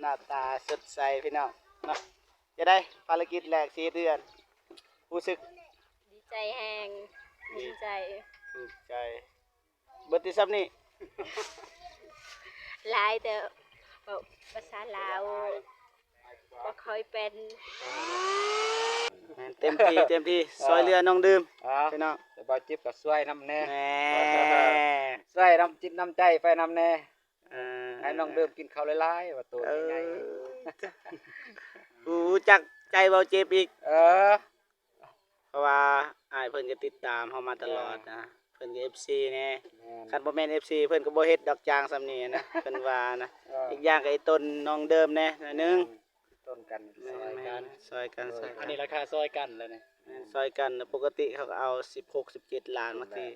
ໜ້າຕາສົດໃສພີ່ນ້ອງເນາະ. ຈະໄດ້ ພາລະກິດແລກຊິເດືອນ ຮູ້ສຶກດີໃຈແຮງ ດີໃຈ ດີໃຈ. ເບິດແຕ່ຊ່ຳນີ້ ຫຼາຍແຕ່ເວົ້າພາສາລາວບໍ່ຄ່ອຍເປັນ. ແມ່ນ ເຕັມທີ່ ເຕັມທີ່ ເອີ ຊ່ອຍເຫຼືອນ້ອງດື່ມ ເອີ ພີ່ນ້ອງ. ແຕ່ບໍ່ເຈັບກໍຊ່ວຍນຳແດ່ ແນ່ ຊ່ວຍນຳຈິດນຳໃຈໄປນຳແດ່. ເອີ ໃຫ້ນ້ອງເລີ່ມກິນເຂົ້າຫຼາຍໆ ວ່າໂຕໃຫຍ່ໆ. ເອີ ຮູ້ຈັກໃຈເວົ້າເຈັບອີກ. ເອີ ເພາະວ່າອ້າຍເພິ່ນກໍຕິດຕາມເຮົາມາຕະຫຼອດນະ ເອີ ເພິ່ນກໍເອັຟຊີແນ່. ແມ່ນ ຄັນບໍ່ແມ່ນເອັຟຊີ ເພິ່ນກໍບໍ່ເຮັດດອກ ຈ້າງຊ່ຳນີ້ນະ ເພິ່ນວ່ານະ. ເອີ ອີກຢ່າງກໍໄອ້ຕົນນ້ອງເດີມແນ່ໜ້ອຍໜຶ່ງ ແມ່ນ ຕົ້ນກັນ ແມ່ນ ຊ່ອຍກັນ ຊ່ອຍກັນ ເອີ ຊ່ອຍກັນ. ອັນນີ້ລາຄາຊ່ອຍກັນແລ້ວນີ້ ແມ່ນ ຊ່ອຍກັນ. ແລ້ວປົກກະຕິເຂົາກໍເອົາສິບຫົກ ສິບເຈັດລ້ານ ບາງທີ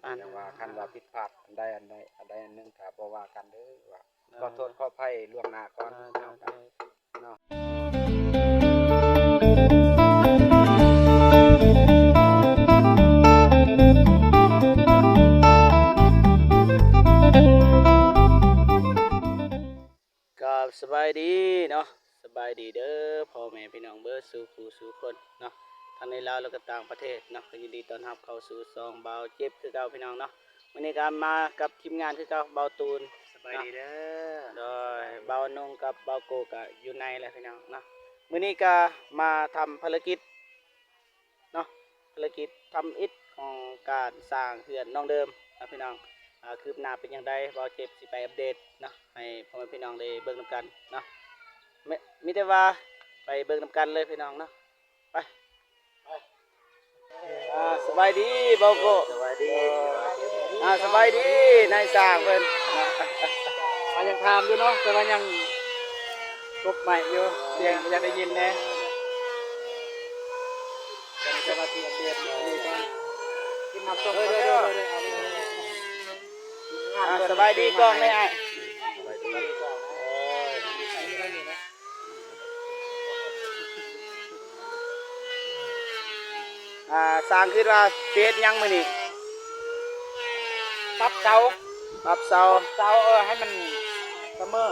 ອັນ ອັນ ແຕ່ວ່າຄັນວ່າຜິດພາດອັນໃດອັນໃດ ອັນໃດອັນໜຶ່ງກໍບໍ່ວ່າກັນເດີ້ ວ່າ ເອີ ຂໍໂທດຂໍອະໄພລ່ວງໜ້າກ່ອນ ເອີ ເນາະ ເນາະ. ກາບສະບາຍດີເນາະ ສະບາຍດີເດີ້ພໍ່ແມ່ພີ່ນ້ອງເບິດສູ່ຜູ້ສູ່ຄົນເນາະ ທັງໃນລາວ ແລະ ກໍຕ່າງປະເທດເນາະ. ກໍຍິນດີຕ້ອນຮັບເຂົ້າສູ່ຊ່ອງບ່າວເຈັບຄືເກົ່າພີ່ນ້ອງເນາະ. ມື້ນີ້ກໍມາກັບທີມງານຄືເກົ່າ ບ່າວຕູນ ສະບາຍດີເດີ້ ໂດຍ ບ່າວນົງກັບບ່າວໂກກໍຢູ່ໃນແຫຼະພີ່ນ້ອງເນາະ. ມື້ນີ້ກໍມາທຳພາລະກິດ ເນາະ ພາລະກິດທຳອິດຂອງການສ້າງເຮືອນນ້ອງເດີມເນາະພີ່ນ້ອງ. ອ່າ ຄືບໜ້າເປັນຈັ່ງໃດ ບ່າວເຈັບຊິໄປອັບເດດເນາະ ໃຫ້ພໍ່ແມ່ພີ່ນ້ອງໄດ້ເບິ່ງນຳກັນເນາະ. ມີ ມີແຕ່ວ່າໄປເບິ່ງນຳກັນເລີຍພີ່ນ້ອງເນາະ ໄປ. ອ່າ ສະບາຍດີບ່າວໂກ ສະບາຍດີ ອ່າ ສະບາຍດີນາຍຊ່າງເພິ່ນ. ອ່າ ຍັງຖາມຢູ່ເນາະ ແຕ່ວ່າຍັງກົບໄມຢູ່ ສຽງບໍ່ຢາກໄດ້ຍິນແດ່. ເຈົ້າໜ້າທີ່ອັບເດດຢູ່ກ່ອນ ກິນນ້ຳສົ້ມກ່ອນເດີ້. ອ່າ ສະບາຍດີກ້ອງເດີ້ອ້າຍ. ອ່າ ຊ່າງຄິດວ່າຊິເຮັດຫຍັງມື້ນີ້? ປັບເສົາ ປັບເສົາ ປັບເສົາ ເອີ ໃຫ້ມັນສະເໝີ.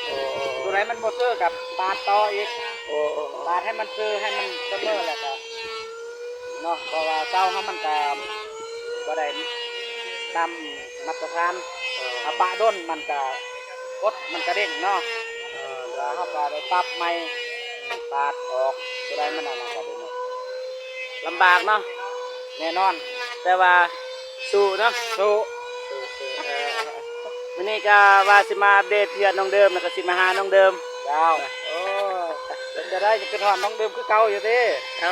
ໂອ້ ໂອ້ ໂອ້ ຕົວໃດມັນບໍ່ເຊີກໍປາດຕໍ່ອີກ. ໂອ້ ໂອ້ ໂອ້ ປາດໃຫ້ມັນເຊີ ໃຫ້ມັນສະເໝີແລ້ວກໍເນາະ ເພາະວ່າເສົາເຮົາມັນກໍບໍ່ໄດ້ຕາມມາດຕະຖານ. ເອີ ເຮົາປະດົນມັນກໍກົດ ມັນກະເດ້ງເນາະ. ເອີ ແລ້ວເຮົາກໍໄດ້ປັບໃໝ່ ປາດອອກ ຕົວໃດມັນອັນນັ້ນກໍໄດ້ໝົດ. ລຳບາກເນາະ ແນ່ນອນ ແຕ່ວ່າສູ້ເນາະ ສູ້ ເອີ ມື້ນີ້ກໍວ່າຊິມາອັບເດດເຮືອນນ້ອງເດີມ ແລ້ວກໍຊິມາຫານ້ອງເດີມ. ເຈົ້າ ໂອ້ ເປັນຈັ່ງໃດ ຈະຄິດຮອດນ້ອງເດີມຄືເກົ່າຢູ່ຕິ? ເອົ້າ ເອີ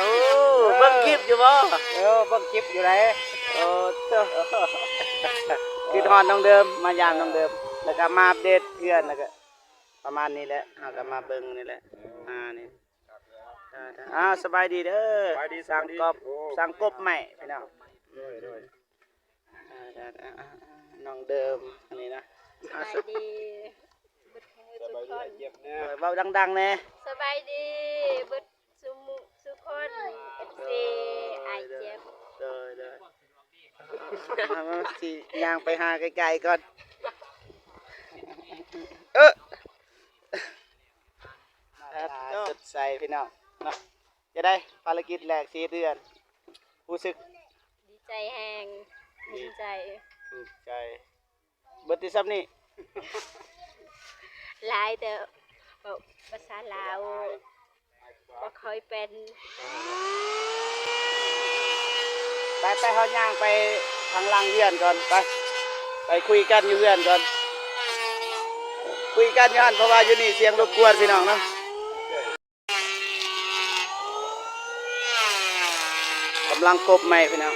ເບິ່ງຄລິບຢູ່ບໍ່? ເອີ ເບິ່ງຄລິບຢູ່ໃດ. ໂອ້ ໂທ້ ຄິດຮອດນ້ອງເດີມ ມາຢາມນ້ອງເດີມ ແລ້ວກໍມາອັບເດດເຮືອນ ແລ້ວກໍປະມານນີ້ແຫຼະ ເຮົາກໍມາເບິ່ງນີ້ແຫຼະ. ອ່າ ນີ້ ອ່າ ສະບາຍດີເດີ້ ສະບາຍດີ ຊ່າງກອບ ໂອ້ ຊ່າງກົບໄມ້ພີ່ນ້ອງ. ໂດຍ ໂດຍ ອ່າ ນ້ອງເດີມ ອັນນີ້ນະ ສະບາຍດີເບິດຄູ່ທຸກຄົນ. ເວົ້າດັງໆແດ່. ສະບາຍດີເບິດ ສູ່ໝູ່ສູ່ຄົນ ເອັຟຊີ ອ້າຍເຈັບ. ໂດຍ ໂດຍ ຊິຍ່າງໄປຫາໄກໆກ່ອນ. ເອີ ໜ້າຕາສົດໃສພີ່ນ້ອງເນາະ. ຈະໄດ້ ພາລະກິດແລກຊິເດືອນ ຮູ້ສຶກດີໃຈແຮງ ດີໃຈ ດີໃຈ. ເບິດແຕ່ຊ່ຳນີ້ ຫຼາຍແຕ່ເວົ້າພາສາລາວບໍ່ຄ່ອຍເປັນ. ໄປໆ ເຮົາຍ່າງໄປທາງຫຼັງເຮືອນກ່ອນ ໄປ ໄປຄຸຍກັນຢູ່ເຮືອນກ່ອນ ຄຸຍກັນຢູ່ຫັ້ນ ເພາະວ່າຢູ່ນີ້ສຽງລົບກວນພີ່ນ້ອງເນາະ. ກຳລັງກົບໄມ້ພີ່ນ້ອງ.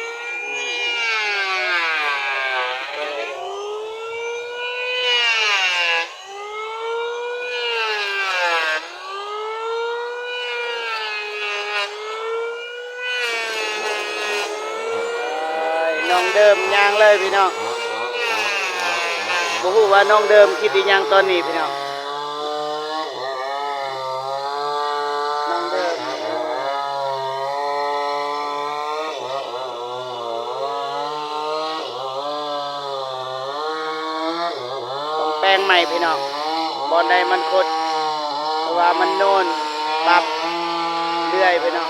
ນ້ອງເດີມຍ່າງເລີຍພີ່ນ້ອງ. ບໍ່ຮູ້ວ່ານ້ອງເດີມຄິດອີ່ຫຍັງຕອນນີ້ພີ່ນ້ອງ. ນ້ອງເດີມ ຕ້ອງແປງໃໝ່ພີ່ນ້ອງ. ບ່ອນໃດມັນຄົດ ເພາະວ່າມັນໂນນປັບເລື່ອຍໄປເນາະ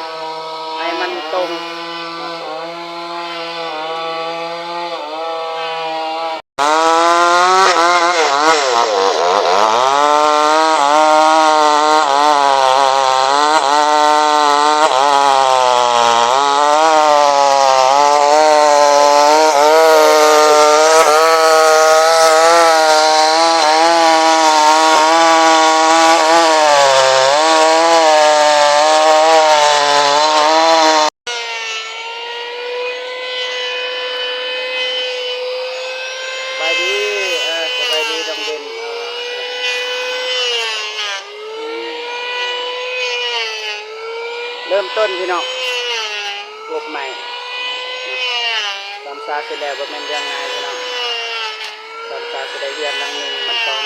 ໃຫ້ມັນຕົງ. ສະບາຍດີ ເອີ ສະບາຍດີນ້ອງເບັນ ເອີ ເລີ່ມຕົ້ນພີ່ນ້ອງ ກົບໃໝ່ ສຳຊາຊິແລ້ວບໍ່ແມ່ນເລື່ອງງ່າຍພີ່ນ້ອງ ສຳຊາຊິໄດ້ເຮືອນຫຼັງໜຶ່ງ ມັນຕ້ອງ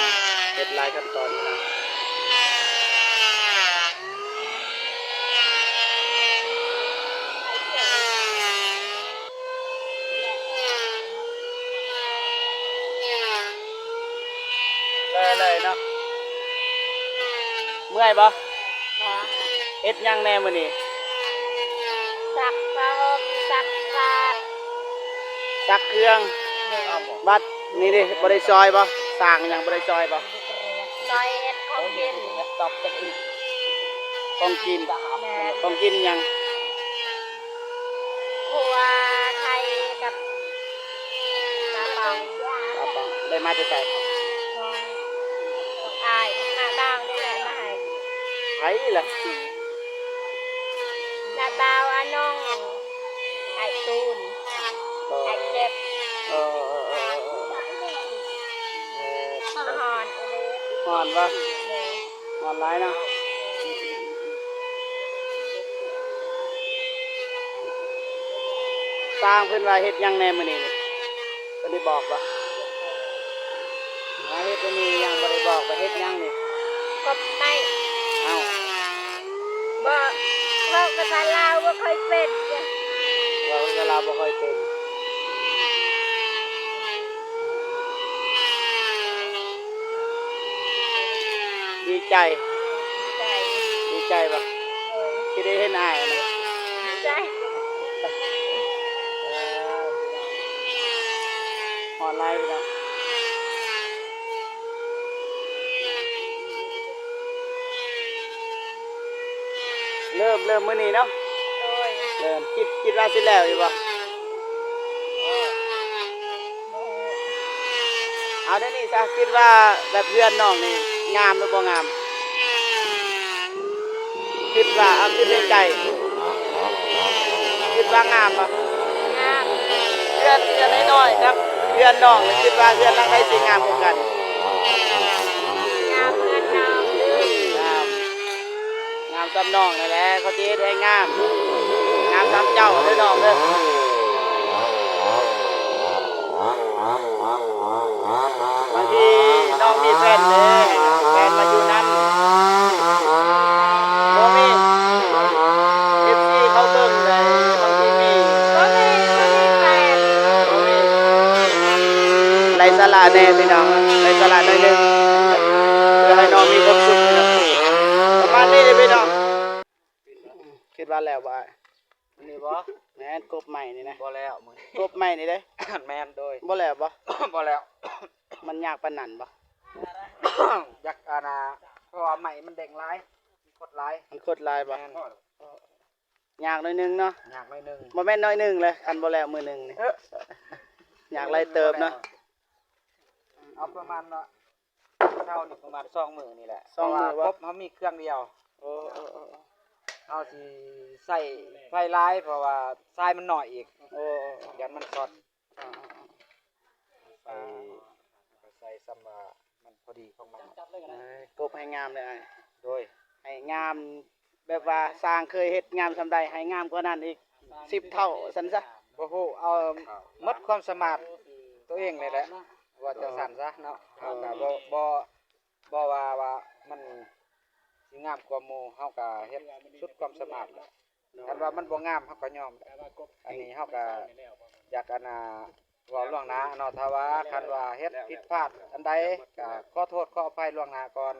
ເຮັດຫຼາຍຂັ້ນຕອນພີ່ນ້ອງ. ເລີຍໆເນາະ ເມື່ອຍບໍ່? ບໍ່ ເຮັດຫຍັງແດ່ມື້ນີ້? ຊັກຜ້າຫົ່ມ ຊັກຜ້າ ຊັກເຄື່ອງ ແມ່ນ ບັດນີ້ເດ້ ບໍ່ໄດ້ຊ່ອຍບໍ່? ສ້າງຫຍັງບໍ່ໄດ້ຊ່ອຍບໍ່? ຊ່ອຍເຮັດຂອງກິນ ຂອງກິນ ແມ່ນ ຂອງກິນຫຍັງ? ຂົ້ວໄຂ່ກັບປາປອງ ປາປອງ ໄດ້ມາແຕ່ໃສ? ຂອງອ້າຍ ອ້າຍບ່າວນີ້ແຫຼະມາໃຫ້. ໃຜລະ? ອ້າຍບ່າວ ອ້າຍນ້ອງ ອ້າຍຕູນ ເອີ ອ້າຍເຈັບ ເອີ ເອີ ເອີ ເອີ ເອີ ຮ້ອນອີ່ຫຼີ ຮ້ອນບໍ່? ແມ່ນ ຮ້ອນຫຼາຍເນາະ. ຊ່າງເພິ່ນວ່າເຮັດຫຍັງແດ່ມື້ນີ້ນີ້ ເພິ່ນໄດ້ບອກບໍ່? ມາເຮັດອັນນີ້ຍັງບໍ່ໄດ້ບອກວ່າເຮັດຫຍັງນີ້? ກົບໄມ້. ເອົ້າ ບໍ່ ເວົ້າພາສາລາວບໍ່ຄ່ອຍເປັນ. ເວົ້າພາສາລາວບໍ່ຄ່ອຍເປັນ. ດີໃຈ ດີໃຈ ດີໃຈບໍ່? ໂດຍ ທີ່ໄດ້ເຫັນອ້າຍນະ ດີໃຈ. ເອີ ຮ້ອນຫຼາຍພີ່ນ້ອງ. ເລີ່ມ ເລີ່ມມື້ນີ້ເນາະ. ໂດຍ ເລີ່ມ ຄິດ ຄິດວ່າຊິແລ້ວຢູ່ບໍ່? ບໍ່ຮູ້. ເອົາແນວນີ້ຊະ ຄິດວ່າແບບເຮືອນນ້ອງນີ້ງາມຫຼືບໍ່ງາມ? ຄິດວ່າ ເອົາ ຄິດໃນໃຈ ຄິດວ່າງາມບໍ່? ງາມ. ເຮືອນ ເຮືອນນ້ອຍໆກັບເຮືອນນ້ອງນີ້ ຄິດວ່າເຮືອນຫຼັງໃດຊິງາມກວ່າກັນ? ງາມເຮືອນນ້ອງ. ງາມ ງາມສ່ຳນ້ອງນັ້ນແຫຼະ ເຂົາຊິເຮັດໃຫ້ງາມ ງາມສ່ຳເຈົ້າເດີນ້ອງເດີ. ບາງທີນ້ອງມີແຟນເດ້ ໃຫ້ແຟນມາຢູ່ນຳ. ບໍ່ມີ ເອັຟຊີເຂົາເບິ່ງເລີຍ ບາງທີມີ ບໍ່ມີ ບໍ່ມີແຟນ. ບໍ່ມີ ໄຮ້ສາລະແດ່ພີ່ນ້ອງ ໄຮ້ສາລະໜ້ອຍໜຶ່ງ ເພື່ອໃຫ້ນ້ອງມີຄວາມສຸກພີ່ນ້ອງ. ປະມານນີ້ເດ້ພີ່ນ້ອງ. ຄິດວ່າແລ້ວບໍ່ອ້າຍ? ອັນນີ້ບໍ່? ແມ່ນ ກົບໄມ້ນີ້ນະ. ບໍ່ແລ້ວມື້ນີ້ ກົບໄມ້ນີ້ເດ້. ແມ່ນ ໂດຍ. ບໍ່ແລ້ວບໍ່? ບໍ່ແລ້ວ. ມັນຍາກປານນັ້ນບໍ່? ຢາກ ອັນນ່າ ເພາະວ່າໄມ້ມັນເດັ່ງຫຼາຍ ມັນຄົດຫຼາຍ. ມັນຄົດຫຼາຍບໍ່? ແມ່ນ. ຍາກໜ້ອຍໜຶ່ງເນາະ. ຍາກໜ້ອຍໜຶ່ງ. ບໍ່ແມ່ນໜ້ອຍໜຶ່ງເລີຍ ຄັນບໍ່ແລ້ວມື້ໜຶ່ງນີ້. ເອີ ຍາກຫຼາຍເຕີບເນາະ. ເອົາປະມານວ່າ ເຮົານີ້ປະມານສອງມື້ນີ້ແຫຼະ ສອງມື້ ເພາະວ່າ ບໍ່? ກົບເຮົາມີເຄື່ອງດຽວ. ໂອ້ ເອີ ເອີ ເອີ ເຮົາຊິໃຊ້ໄຟຫຼາຍ ເພາະວ່າຊາຍມັນໜ້ອຍອີກ. ໂອ້ ຢ້ານມັນຊັອດ. ອ່າ ອ່າ ອ່າ ໃສ່ ໃສ່ຊ່ຳວ່າມັນພໍດີຂອງມັນ. ເອີ ກົບໃຫ້ງາມເລີຍອ້າຍ. ໂດຍ. ໃຫ້ງາມ ແບບວ່າຊ່າງເຄີຍເຮັດງາມຊ່ຳໃດ ໃຫ້ງາມກວ່ານັ້ນອີກສິບເທົ່າວ່າຊັ້ນຊະ. ບໍ່ຮູ້ ເອົາໝົດຄວາມສາມາດຕົວເອງນີ້ແຫຼະ ວ່າຈັ່ງຊັ້ນຊະເນາະ. ເຮົາກະບໍ່ ບໍ່ ບໍ່ວ່າ ວ່າມັນຊິງາມກວ່າໝູ່ ເຮົາກະເຮັດສຸດຄວາມສາມາດແຫຼະ. ໂດຍ. ຄັນວ່າມັນບໍ່ງາມ ເຮົາກະຍອມ. ອັນນີ້ເຮົາກະຢາກ ອັນນ່າ ເວົ້າລ່ວງໜ້າເນາະ ຖ້າວ່າຄັນວ່າເຮັດຜິດພາດອັນໃດ ກໍຂໍໂທດຂໍອະໄພລ່ວງໜ້າກ່ອນ.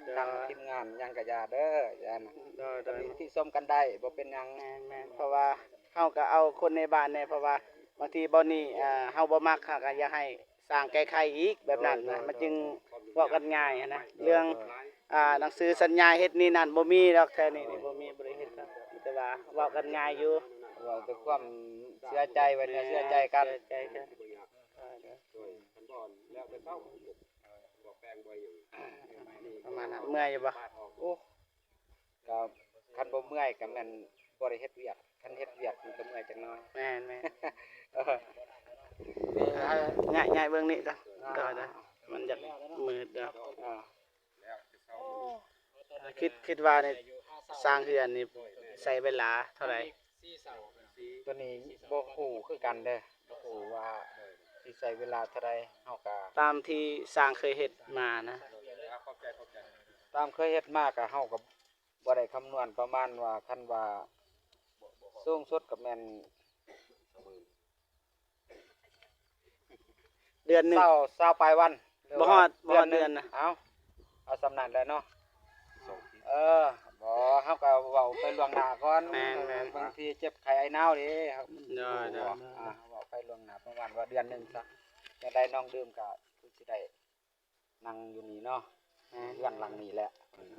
ໂດຍ ທາງທີມງານຫຍັງກໍຢ່າເດີ ຢ່ານະ ໂດຍ ໂດຍ ທີ່ຊົມກັນໄດ້ ບໍ່ເປັນຫຍັງ. ແມ່ນໆ ເພາະວ່າເຮົາກໍເອົາຄົນໃນບ້ານແດ່ ເພາະວ່າບາງທີບ່ອນນີ້ ອ່າ ເຮົາບໍ່ມັກ ເຮົາກໍຢາກໃຫ້ ສ້າງແກ້ໄຂອີກແບບນັ້ນນະ ໂດຍ ມັນຈຶ່ງເວົ້າກັນງ່າຍນະ. ໂດຍ ເລື່ອງ ໂດຍ ອ່າ ໜັງສືສັນຍາເຮັດນີ້ນັ້ນບໍ່ມີດອກ ແຖວນີ້ນີ້ບໍ່ມີ ບໍ່ໄດ້ເຮັດດອກ ມີແຕ່ວ່າເວົ້າກັນງ່າຍຢູ່ ເວົ້າແຕ່ຄວາມເຊື່ອໃຈ ໄວ້ເນື້ອເຊື່ອໃຈກັນ ເຊື່ອໃຈກັນ ປະມານນັ້ນ. ເມື່ອຍຢູ່ບໍ່? ໂອ້ ກໍຄັນບໍ່ເມື່ອຍກໍແມ່ນບໍ່ໄດ້ເຮັດວຽກ ຄັນເຮັດວຽກມັນກໍເມື່ອຍຈັກໜ້ອຍ. ແມ່ນໆ ເອີ ນີ້ ເອີ ຍ້າຍ ຍ້າຍເບິ່ງນີ້ກ່ອນ ເອີ ໂດຍໆ ມັນຢາກມືດເດີ. ເອີ ຄິດ ຄິດວ່ານີ້ສ້າງເຮືອນນີ້ໃຊ້ເວລາເທົ່າໃດ? ຕົວນີ້ບໍ່ຮູ້ຄືກັນເດີ ບໍ່ຮູ້ວ່າຊິໃຊ້ເວລາເທົ່າໃດ ເຮົາກໍ ຕາມທີ່ຊ່າງເຄີຍເຮັດມານະ ຕາມເຄີຍເຮັດມາກໍ ເຮົາກໍ ບໍ່ໄດ້ຄຳນວນ ປະມານວ່າ ຄັນວ່າສູງສຸດກໍແມ່ນ ເດືອນໜຶ່ງ ຊາວ ຊາວປາຍວັນ ບໍ່ຮອດ ບໍ່ຮອດເດືອນນະ. ເອົ້າ ເອົາສ່ຳນັ້ນແຫຼະເນາະ. ເອີ ບໍ່ ເຮົາກໍເວົ້າໄປລ່ວງໜ້າກ່ອນ ແມ່ນໆ ບາງທີເຈັບໄຂ້ໄອໜາວເດ້. ໂດຍໆ ອ່າ ເວົ້າໄປລ່ວງໜ້າ ປະມານວ່າເດືອນໜຶ່ງຊະ ຈັ່ງໃດນ້ອງດື່ມກໍຄືຊິໄດ້ ນັ່ງຢູ່ນີ້ເນາະ ແມ່ນ ເຮືອນຫຼັງນີ້ແຫຼະ.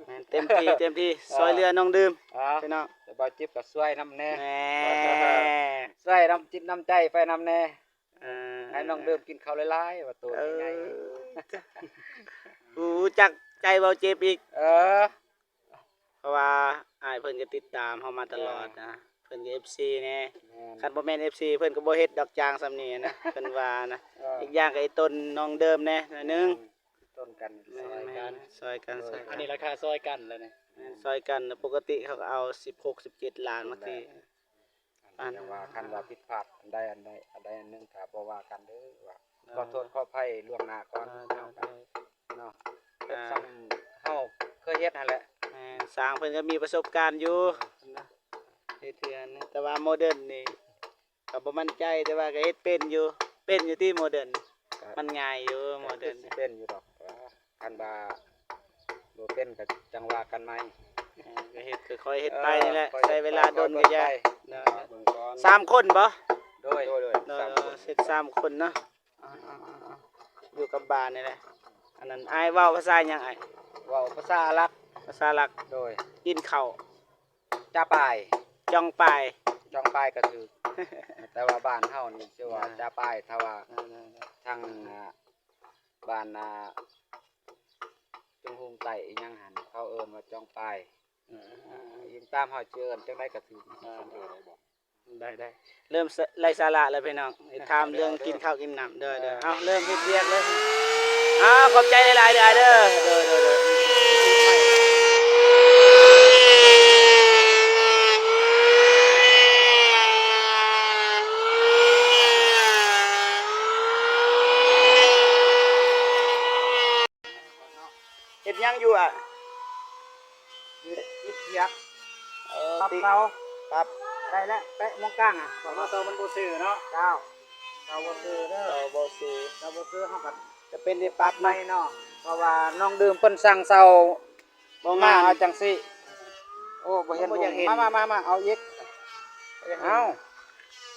ແມ່ນ ເຕັມທີ່ ເຕັມທີ່ ເອີ ຊ່ອຍເຫຼືອນ້ອງດື່ມ ເອີ ພີ່ນ້ອງ ແຕ່ບ່າວຈິບກໍຊ່ວຍນຳແດ່ ແນ່ ຊ່ວຍນຳຈິດນຳໃຈໄປນຳແດ່. ເອີ ໃຫ້ນ້ອງດື່ມກິນເຂົ້າຫຼາຍໆ ວ່າໂຕໃຫຍ່ ເອີ ຮູ້ຈັກໃຈບ່າວຈິບອີກ ເອີ ເພາະວ່າອ້າຍເພິ່ນກໍຕິດຕາມເຮົາມາຕະຫຼອດນະ ເອີ ເພິ່ນກໍເອັຟຊີແດ່. ແມ່ນ ຄັນບໍ່ແມ່ນເອັຟຊີເພິ່ນກໍບໍ່ເຮັດດອກ ຈ້າງສ່ຳນີ້ນະ ເພິ່ນວ່ານະ. ເອີ ອີກຢ່າງກໍໄອ້ຕົ້ນນ້ອງເດີມແດ່ໜ້ອຍໜຶ່ງ ແມ່ນ ຕົ້ນກັນ ແມ່ນໆ ຊ່ອຍກັນ ຊ່ອຍກັນ ໂດຍ ຊ່ອຍກັນ ອັນນີ້ລາຄາຊ່ອຍກັນແລ້ວນີ້ ແມ່ນ ຊ່ອຍກັນ. ແລ້ວປົກກະຕິເຂົາກໍເອົາສິບຫົກ ສິບເຈັດລ້ານ ບາງທີ ອັນນີ້ວ່າ ອັນ ຄັນວ່າຜິດພາດອັນໃດອັນໃດ ອັນໃດອັນໜຶ່ງກໍບໍ່ວ່າກັນເດີ ວ່າ ອ່າ ຂໍໂທດຂໍອະໄພລ່ວງໜ້າກ່ອນ ອ່າ ເນາະ ເຮັດ ອ່າ ສ່ຳເຮົາເຄີຍເຮັດຫັ້ນແຫຼະ. ແມ່ນ ຊ່າງເພິ່ນກໍມີປະສົບການຢູ່ ອ່າ ເຮັດເຮືອນ ແຕ່ວ່າໂມເດີນນີ້ກໍບໍ່ໝັ້ນໃຈ ແຕ່ວ່າກໍເຮັດເປັນຢູ່ ເປັນຢູ່ຕິໂມເດີນ ກໍ ມັນງ່າຍຢູ່ໂມເດີນ ກໍຄືຊິເປັນຢູ່ດອກ ແຕ່ວ່າ ຄັນວ່າບໍ່ເປັນກໍຈັ່ງວ່າກັນໃໝ່. ເອີ ກໍເຮັດ ຄ່ອຍໆເຮັດໄປນີ້ແຫຼະ ເອີ ຄ່ອຍໆ ໃຊ້ເວລາດົນກໍຢ່າ ເບິ່ງກ່ອນ ສາມຄົນບໍ່? ໂດຍ ໂດຍ ໂດຍ ສາມຄົນ ເຮັດສາມຄົນເນາະ. ອ່າໆໆໆ ຢູ່ກັບບ້ານນີ້ແຫຼະ. ອັນນັ້ນອ້າຍເວົ້າພາສາຫຍັງອ້າຍ? ເວົ້າພາສາອາຣັບ ພາສາອາຣັບ ໂດຍ ກິນເຂົ້າ ຈາປາຍ ຈອງປາຍ ຈອງປາຍກໍຖືກ ແຕ່ວ່າບ້ານເຮົານີ້ຊື່ວ່າ ອ່າ ຈາປາຍ ຖ້າວ່າ ອ່າ ທາງ ອ່າ ບ້ານ ອ່າ ຈຸງຮຸງໃຕ້ອີ່ຫຍັງຫັ້ນ ເຂົາເອີ້ນວ່າຈອງປາຍ. ເອີ ອີງຕາມເຮົາຈະເອີ້ນຈັ່ງໃດກໍຖືກ. ອ່າ ໄດ້ໆ ເລີ່ມ ສ- ໄຮ້ສາລະແລ້ວພີ່ນ້ອງ ຖາມເລື່ອງກິນເຂົ້າກິນນ້ຳ. ໂດຍໆ ເອີ ເອົາ ເລີ່ມເຮັດວຽກເລີຍ. ອ້າວ ຂອບໃຈຫຼາຍໆເດີອ້າຍເດີ. ໂດຍໆໆ ເຮັດຫຍັງຢູ່ອະ? ເຮັດ ເຮັດວຽກ ເອີ ປັບເສົາ ປັບ ໄດ້ແລ້ວ ແປະໝ່ອງກາງອະ. ເສົາ ເສົາມັນບໍ່ຊື່ເນາະ. ເຈົ້າ ເສົາບໍ່ຊື່ເດີ ເສົາບໍ່ຊື່ ເສົາບໍ່ຊື່ ເຮົາກໍຈະເປັນໄດ້ປັບໃໝ່ເນາະ. ເພາະວ່ານ້ອງດື່ມເພິ່ນສັ່ງເສົາ ບໍ່ງາມ ມາເອົາຈັ່ງຊີ້. ໂອ້ ບໍ່ເຫັນ ບໍ່ຢາກເຫັນ ມາໆໆໆ ເອົາອີກ ເອົາ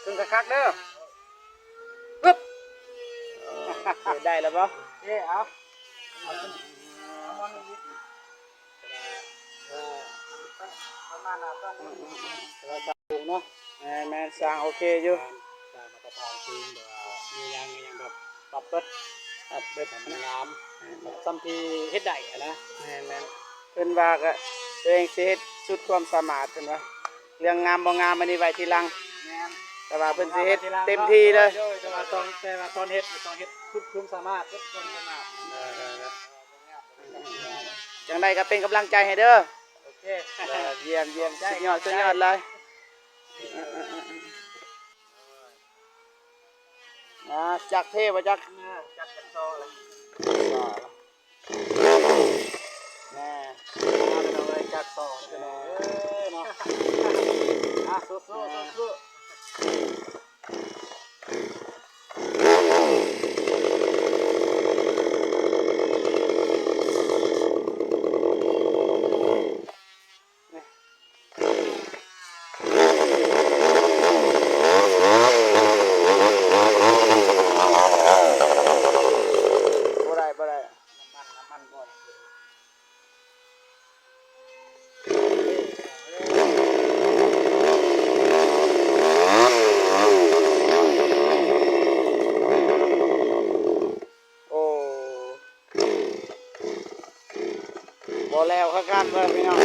ຂຶ້ນຄັກໆເດີ. ປຶບ ເອີ ໄດ້ແລ້ວບໍ່? ເອີ ເອົາ ເອົາ ເອົາມັນອີກ ເອີ ປະມານນັ້ນ ເອີ ເນາະ. ແມ່ນໆ ສ້າງໂອເຄຢູ່ ສ້າງມາດຕະຖານສູງ ແບບວ່າມີຫຍັງ ມີຫຍັງແບບປັບເບິດ ປັບເບິດ ໃຫ້ມັນງາມ ແມ່ນໆ ສ່ຳທີ່ເຮັດໄດ້ຫັ້ນນະ. ແມ່ນໆ ເພິ່ນວ່າກໍຕົວເອງຊິເຮັດສຸດຄວາມສາມາດ ເພິ່ນວ່າ ເລື່ອງງາມບໍ່ງາມອັນນີ້ໄວ້ທີຫຼັງ. ແມ່ນ ແຕ່ວ່າເພິ່ນຊິເຮັດເຕັມທີ່ເລີຍ. ໂດຍໆ ແຕ່ວ່າຕ້ອງ ແຕ່ວ່າຕອນເຮັດ ຕ້ອງເຮັດສຸດຄວາມສາມາດ ສຸດຄວາມສາມາດ. ເອີ ຈັ່ງໃດກໍເປັນກຳລັງໃຈໃຫ້ເດີ. ໂອເຄ ເອີ ຢ້ຽມໆ ສຸດຍອດ ສຸດຍອດເລີຍ. ອ່າ ຈັກເທບໍ່ຈັກ? ຈັກຈັກຊໍລະ ແນ່ ເອົາໄປເລີຍຈັກຊໍ ເອີ ເນາະ. ອ່າ ສູ້ໆ ສູ້ໆ. ບໍ່ແລ້ວຄັກໆເລີຍພີ່ນ້ອງ. ເ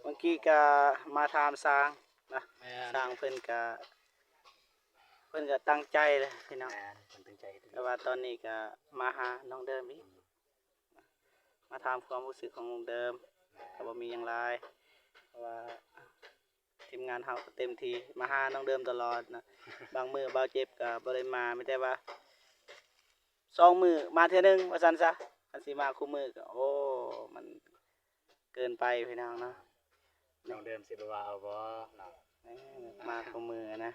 ມື່ອກີ້ກະມາຖາມຊ່າງນະ ແມ່ນ ຊ່າງເພິ່ນກະ ເພິ່ນກະຕັ້ງໃຈເລີຍພີ່ນ້ອງ ແມ່ນ ເພິ່ນຕັ້ງໃຈ ແຕ່ວ່າຕອນນີ້ກະມາຫານ້ອງເດີມອີກ ອືມ ມາຖາມຄວາມຮູ້ສຶກຂອງນ້ອງເດີມ ແມ່ນ ກະບໍ່ມີຫຍັງຫຼາຍ ເພາະວ່າທີມງານເຮົາກະເຕັມທີ່ ມາຫານ້ອງເດີມຕະຫຼອດນະ ບາງມື້ບ່າວເຈັບກະບໍ່ໄດ້ມາ ມີແຕ່ວ່າສອງມື້ມາເທື່ອໜຶ່ງວ່າຊັ້ນຊະ ຄັນຊິມາຄູ່ມື້ກະ ໂອ້ ມັນ ເກີນໄປພີ່ນ້ອງເນາະ ນ້ອງເດີມຊິບໍ່ວ່າເອົາບໍ່ເນາະ ເອີ ມາຄູ່ມື້ນະ.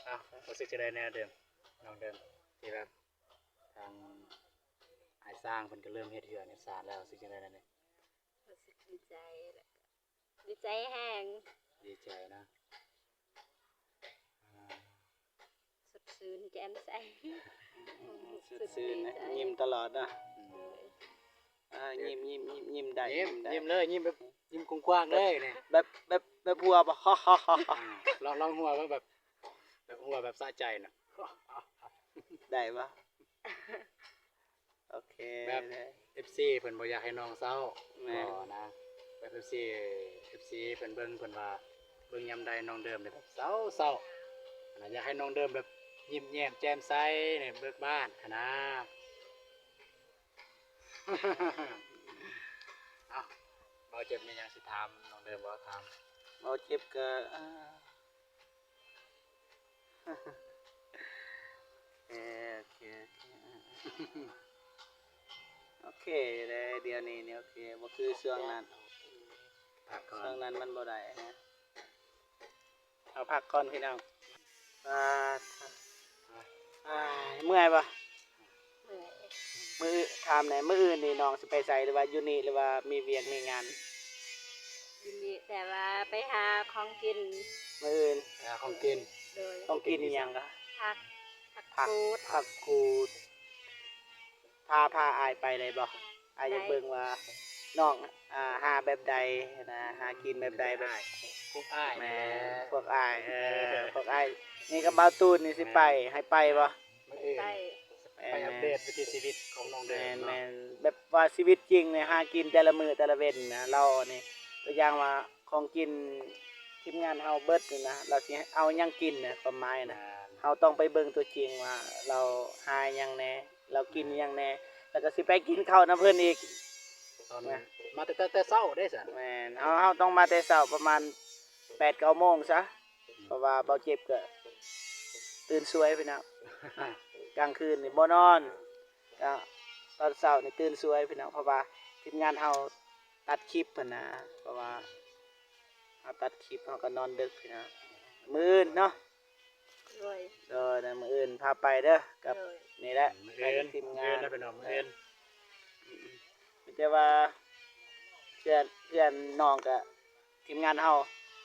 ເອົ້າ ຮູ້ສຶກຈັ່ງໃດແດ່ເດີມ ນ້ອງເດີມ ທີ່ແບບທາງອ້າຍຊ່າງເພິ່ນກະເລີ່ມເຮັດເຮືອນເຮັດຊານແລ້ວ ຮູ້ສຶກຈັ່ງໃດແດ່ນີ້? ຮູ້ສຶກດີໃຈ ແລ້ວກະດີໃຈແຮງ ດີໃຈນະ ອ່າ ສົດຊື່ນແຈ່ມໃສ ອືມ ສົດຊື່ນນະ ຍິ້ມຕະຫຼອດນະ ອືມ ອ່າ ຍິ້ມ ຍິ້ມ ຍິ້ມ ຍິ້ມໄດ້ ຍິ້ມ ຍິ້ມໄດ້ ຍິ້ມເລີຍ ຍິ້ມແບບຍິ້ມກວ້າງໆເລີຍນີ້ ແບບ ແບບ ແບບຫົວບໍ່ ອ່າ ລອງ ລອງຫົວເບິ່ງ ແບບ ແບບຫົວແບບສະໃຈນະ ໄດ້ບໍ່? ໂອເຄ ແບບເອັຟຊີເພິ່ນບໍ່ຢາກໃຫ້ນ້ອງເສົ້າ ແມ່ນ ບໍ່ນະ ແບບເອັຟຊີ ເອັຟຊີເພິ່ນເບິ່ງ ເພິ່ນວ່າເບິ່ງຍາມໃດນ້ອງເດີມແບບເສົ້າໆ ນະ ຢາກໃຫ້ນ້ອງເດີມແບບຍິ້ມແຍ້ມແຈ່ມໃສ ເບີກບານຫັ້ນນະ. ເອົ້າ ບ່າວເຈັບມີຫຍັງຊິຖາມນ້ອງເດີມບໍ່? ຖາມ ບ່າວເຈັບກະ ອ່າ ເອີ ໂອເຄ ໂອເຄ ໂອເຄເດ້ ດຽວນີ້ນີ້ໂອເຄ ບໍ່ຄືຊ່ວງນັ້ນ ພັກກ່ອນ ຊ່ວງນັ້ນມັນບໍ່ໄດ້ນະ ເອົາພັກກ່ອນພີ່ນ້ອງ ອ່າ ອ່າ ເມື່ອຍບໍ່? ເມື່ອຍ ມື້ ຖາມແດ່ ມື້ອື່ນນີ້ນ້ອງຊິໄປໃສ ຫຼືວ່າຢູ່ນີ້ ຫຼືວ່າມີວຽກມີງານ? ຢູ່ນີ້ ແຕ່ວ່າໄປຫາຂອງກິນ ມື້ອື່ນ ໄປຫາຂອງກິນ ໂດຍ ຂອງກິນອີ່ຫຍັງກະ? ຜັກ ຜັກ ຜັກ ກູດ ຜັກກູດ ພາ ພາອ້າຍໄປໄດ້ບໍ່? ອ້າຍຢາກເບິ່ງວ່ານ້ອງ ອ່າ ຫາແບບໃດນະ ຫາກິນແບບໃດ ແບບ ພວກອ້າຍ ແມ່ນ ແຫຼະ ພວກອ້າຍ ເອີ ເອີ ພວກອ້າຍ ນີ້ກັບບ່າວຕູນນີ້ຊິໄປ ແມ່ນ ໃຫ້ໄປບໍ່? ມື້ອື່ນ ໄປ ໄປອັບເດດວິຖີຊີວິດຂອງນ້ອງເດີມເນາະ ແມ່ນ ແມ່ນ ແບບວ່າຊີວິດຈິງນີ້ ຫາກິນແຕ່ລະມື້ແຕ່ລະເວັນນະ ລາວນີ້ ຕົວຢ່າງວ່າຂອງກິນທີມງານເຮົາເບິດນີ້ນະ ລາວຊິເອົາຫຍັງກິນນະ ຄວາມໝາຍນະ ແມ່ນ ເຮົາຕ້ອງໄປເບິ່ງຕົວຈິງວ່າລາວຫາຫຍັງແດ່ ລາວກິນຫຍັງແດ່ ແລ້ວກະຊິໄປກິນເຂົ້ານຳເພິ່ນອີກ ຕອນ ນະ ມາແຕ່ ແຕ່ ແຕ່ເຊົ້າເດ້ຊັ້ນ ແມ່ນ ເຮົາ ເຮົາຕ້ອງມາແຕ່ເຊົ້າ ປະມານແປດເກົ້າໂມງຊະ ເພາະວ່າບ່າວເຈັບກະຕື່ນສວຍພີ່ນ້ອງ ກາງຄືນນີ້ບໍ່ນອນ ກະຕອນເຊົ້ານີ້ຕື່ນສວຍພີ່ນ້ອງ ເພາະວ່າທີມງານເຮົາຕັດຄລິບຫັ້ນນະ ເພາະວ່າເຮົາຕັດຄລິບ ເຮົາກະນອນດຶກພີ່ນ້ອງ ມື້ອື່ນເນາະ ໂດຍ ໂດຍ ມື້ອື່ນພາໄປເດີ ກັບ ໂດຍ ນີ້ແຫຼະ ມື້ອື່ນ ທີມງານ ມື້ອື່ນນະພີ່ນ້ອງ ມື້ອື່ນ ມີແຕ່ວ່າເພື່ອນ ເພື່ອນນ້ອງກະ ທີມງານເຮົາ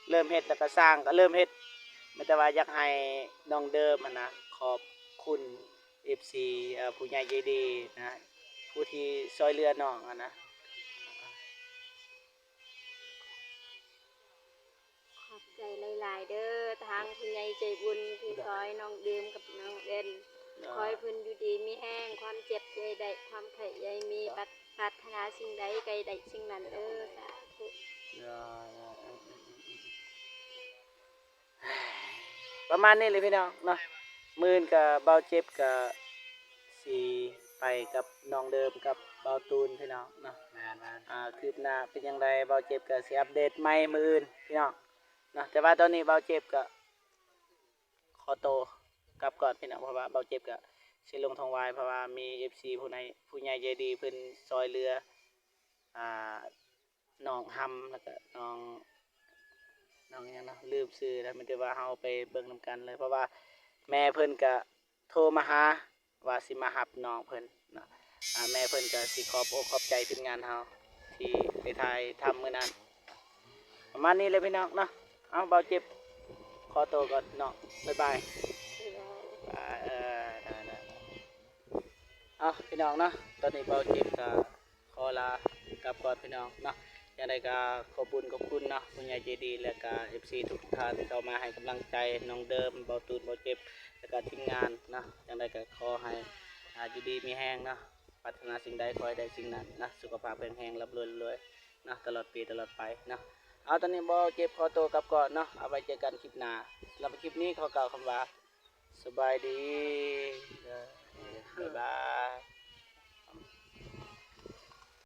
ເລີ່ມເຮັດ ແລ້ວກະຊ່າງກະເລີ່ມເຮັດ ມີແຕ່ວ່າຢາກໃຫ້ນ້ອງເດີມຫັ້ນນະ ຂອບຄຸນເອັຟຊີ ເອີ ຜູ້ໃຫຍ່ໃຈດີນະ ຜູ້ທີ່ຊ່ອຍເຫຼືອນ້ອງຫັ້ນນະ. ຂອບໃຈຫຼາຍໆເດີ ທາງຜູ້ໃຫຍ່ໃຈບຸນທີ່ຊ່ອຍນ້ອງເດີມກັບນ້ອງເອັນ ຂໍໃຫ້ເພິ່ນຢູ່ດີມີແຮງ ຄວາມເຈັບຢ່າໄດ້ ຄວາມໄຂ້ຢ່າມີ ປາດ ປາດຖະໜາສິ່ງໃດໃຫ້ໄດ້ສິ່ງນັ້ນເດີ ສາທຸ. ປະມານນີ້ແຫຼະພີ່ນ້ອງເນາະ ມື້ອື່ນກະບ່າວເຈັບກະຊິໄປກັບນ້ອງເດີມກັບບ່າວຕູນພີ່ນ້ອງເນາະ ແມ່ນໆ ອ່າ ຄືບໜ້າເປັນຈັ່ງໃດ ບ່າວເຈັບກະຊິອັບເດດໃໝ່ມື້ອື່ນພີ່ນ້ອງເນາະ ແຕ່ວ່າຕອນນີ້ບ່າວເຈັບກະຂໍໂຕກັບກ່ອນພີ່ນ້ອງ ເພາະວ່າບ່າວເຈັບກະຊິລົງທອງຫວາຍ ເພາະວ່າມີເອັຟຊີຜູ້ໃຫຍ່ ຜູ້ໃຫຍ່ໃຈດີເພິ່ນຊ່ອຍເຫຼືອ ອ່າ ນ້ອງຮຳ ແລ້ວກະນ້ອງ ນ້ອງຫຍັງເນາະ ລືມຊື່ແລ້ວ ມີແຕ່ວ່າເຮົາໄປເບິ່ງນຳກັນເລີຍ ເພາະວ່າແມ່ເພິ່ນກະໂທມາຫາວ່າຊິມາຮັບນ້ອງເພິ່ນເນາະ ອ່າ ແມ່ເພິ່ນກະຊິຂອບອົກຂອບໃຈທີມງານເຮົາທີ່ໄປຖ່າຍທຳມື້ນັ້ນ ປະມານນີ້ແຫຼະພີ່ນ້ອງເນາະ ເອົາ ບ່າວເຈັບຂໍໂຕກ່ອນເນາະ ບາຍບາຍ ບາຍບາຍ ບາຍ ເອີ. ເອົາ ພີ່ນ້ອງເນາະ ຕອນນີ້ເບົາເຈັບກໍຂໍລາກັບກ່ອນ ພີ່ນ້ອງເນາະ. ຈັ່ງໃດກໍຂອບບຸນຂອບຄຸນເນາະ ຜູ້ໃຫຍ່ໃຈດີ ແລະກໍເອັຟຊີທຸກທ່ານທີ່ເຂົ້າມາໃຫ້ກຳລັງໃຈນ້ອງເດີມ ເບົາຕູນ ເບົາເຈັບ ແລະກໍທີມງານເນາະ. ຈັ່ງໃດກໍຂໍໃຫ້ ອ່າ ຢູ່ດີມີແຮງເນາະ ປາດຖະໜາສິ່ງໃດຂໍໃຫ້ໄດ້ສິ່ງນັ້ນເນາະ ສຸຂະພາບແຂງແຮງ ລ່ຳລວຍໆເນາະ ຕະຫຼອດປີຕະຫຼອດໄປເນາະ. ເອົາ ຕອນນີ້ເບົາເຈັບຂໍໂຕກັບກ່ອນເນາະ ເອົາໄວ້ເຈີກັນຄລິບໜ້າ. ສຳລັບຄລິບນີ້ຂໍກ່າວຄຳວ່າ ສະບາຍດີ.